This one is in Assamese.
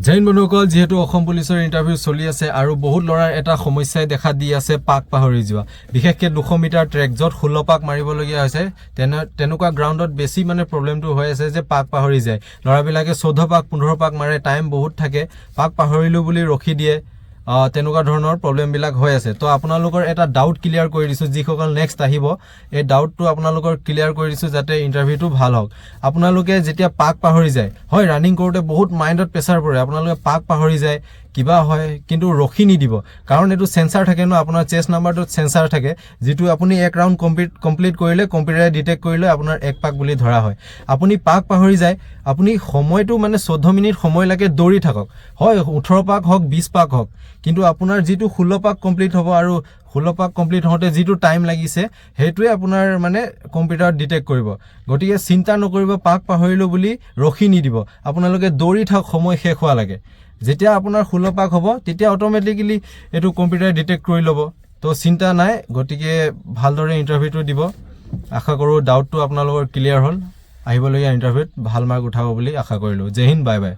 জয় হিন্দ বন্ধুসকল। যিহেতু অসম পুলিচৰ ইণ্টাৰভিউ চলি আছে আৰু বহুত ল'ৰাৰ এটা সমস্যাই দেখা দি আছে, পাক পাহৰি যোৱা। বিশেষকৈ 200 মিটাৰ ট্ৰেক, য'ত 16 পাক মাৰিবলগীয়া হৈছে, তেনেকুৱা গ্ৰাউণ্ডত বেছি মানে প্ৰব্লেমটো হৈ আছে যে পাক পাহৰি যায় ল'ৰাবিলাকে। 14 পাক, 15 পাক মাৰে, টাইম বহুত থাকে, পাক পাহৰিলোঁ বুলি ৰখি দিয়ে। তেনেকুৱা ধৰণৰ প্ৰব্লেমবিলাক হৈ আছে। তো আপোনালোকৰ এটা ডাউট ক্লিয়াৰ কৰি দিছোঁ। যিসকল নেক্সট আহিব, এই ডাউটটো আপোনালোকৰ ক্লিয়াৰ কৰি দিছোঁ, যাতে ইণ্টাৰভিউটো ভাল হওক। আপোনালোকে যেতিয়া পাক পাহৰি যায়, হয়, ৰানিং কৰোঁতে বহুত মাইণ্ডত প্ৰেছাৰ পৰে, আপোনালোকে পাক পাহৰি যায়, কিবা হয়, কিন্তু ৰখি নিদিব। কাৰণ এইটো চেঞ্চাৰ থাকে ন, আপোনাৰ চেষ্ট নাম্বাৰটোত চেঞ্চাৰ থাকে, যিটো আপুনি এক ৰাউণ্ড কমপ্লিট কৰিলে কম্পিউটাৰে ডিটেক্ট কৰিলে আপোনাৰ এক পাক বুলি ধৰা হয়। আপুনি পাক পাহৰি যায়, আপুনি সময়টো মানে 14 মিনিট সময় লাগে, দৌৰি থাকক। হয়, 18 পাক হওক, 20 পাক হওক, কিন্তু আপোনাৰ যিটো 16 পাক কমপ্লিট হ'ব আৰু 16 পাক কমপ্লিট হওঁতে যিটো টাইম লাগিছে, সেইটোৱে আপোনাৰ মানে কম্পিউটাৰত ডিটেক্ট কৰিব। গতিকে চিন্তা নকৰিব, পাক পাহৰিলোঁ বুলি ৰখি নিদিব। আপোনালোকে দৌৰি থাকক সময় শেষ হোৱা লাগে। যেতিয়া আপোনাৰ 16 পাক হ'ব, তেতিয়া অট'মেটিকেলি এইটো কম্পিউটাৰে ডিটেক্ট কৰি ল'ব। তো চিন্তা নাই। গতিকে ভালদৰে ইণ্টাৰভিউটো দিব। আশা কৰোঁ ডাউটটো আপোনালোকৰ ক্লিয়াৰ হ'ল। আহিবলগীয়া ইণ্টাৰভিউত ভাল মাৰ্ক উঠাব বুলি আশা কৰিলোঁ। জয় হিন্দ, বাই বাই।